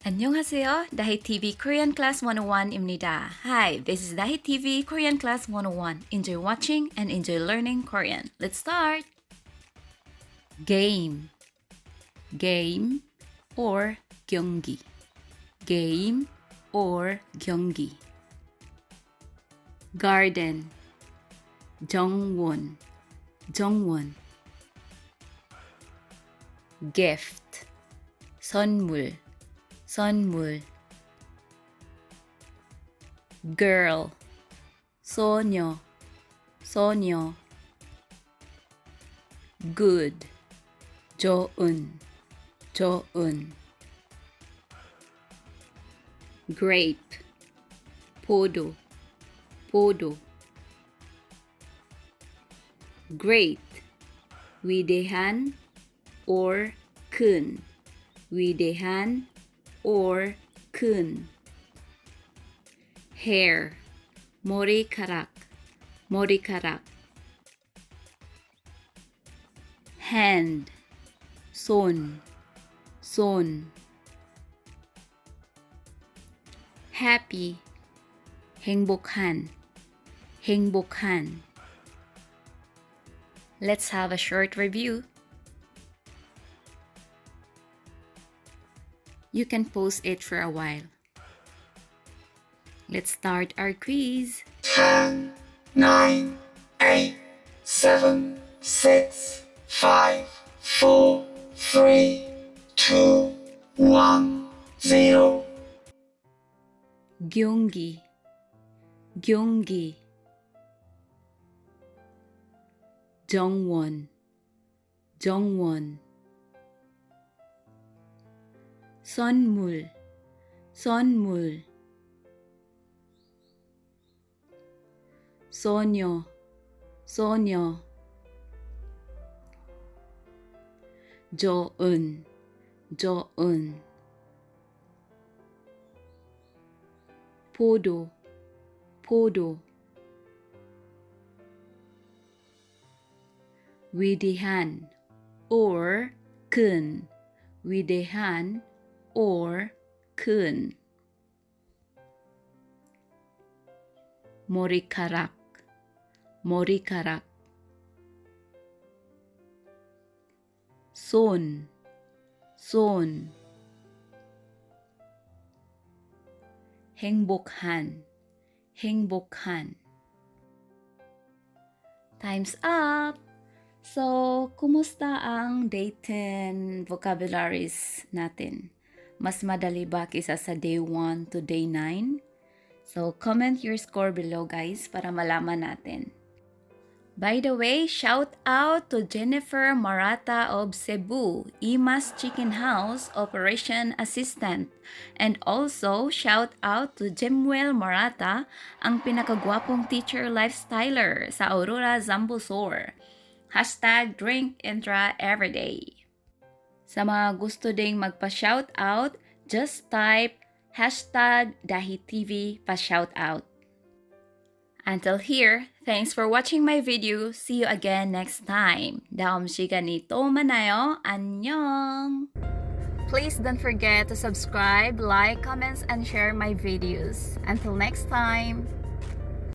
안녕하세요. Dahi TV Korean Class 101입니다. Hi, this is Dahi TV Korean Class 101. Enjoy watching and enjoy learning Korean. Let's start! Game, game or 경기. Game or 경기. Garden, 정원, 정원. Gift, 선물, 선물. Girl, 소녀, 소녀. Good, 좋은, 좋은. Grape, 포도, 포도. Great, 위대한 or 큰, 위대한 or 큰. Hair, 머리카락, 머리카락. Hand, 손, 손. Happy, 행복한, 행복한. Let's have a short review. You can pause it for a while. Let's start our quiz. 10, 9, 8, 7, 6, 5, 4, 3, 2, 1, 0. 경기, 경기. 정원, 정원. 선물, 선물. 소녀, 소녀. 좋은, 좋은. 포도, 포도. 위대한 or 큰, 위대한 or 큰. 머리카락, 머리카락. 손, 손. 행복한, 행복한. Time's up! So, kumusta ang day 10 vocabularies natin? Mas madali ba kaysa sa day 1 to day 9? So, comment your score below, guys, para malaman natin. By the way, shout out to Jennifer Marata of Cebu, Imas Chicken House Operation Assistant. And also, shout out to Jemuel Marata, ang pinakagwapong teacher lifestyler sa Aurora, Zambosor. #DrinkIntraEveryday. Sa mga gusto ding magpa-shout out, just type #DahiTV pa-shoutout. Until here, thanks for watching my video. See you again next time. 다음 시간에 또 만나요. 안녕! Please don't forget to subscribe, like, comments, and share my videos. Until next time!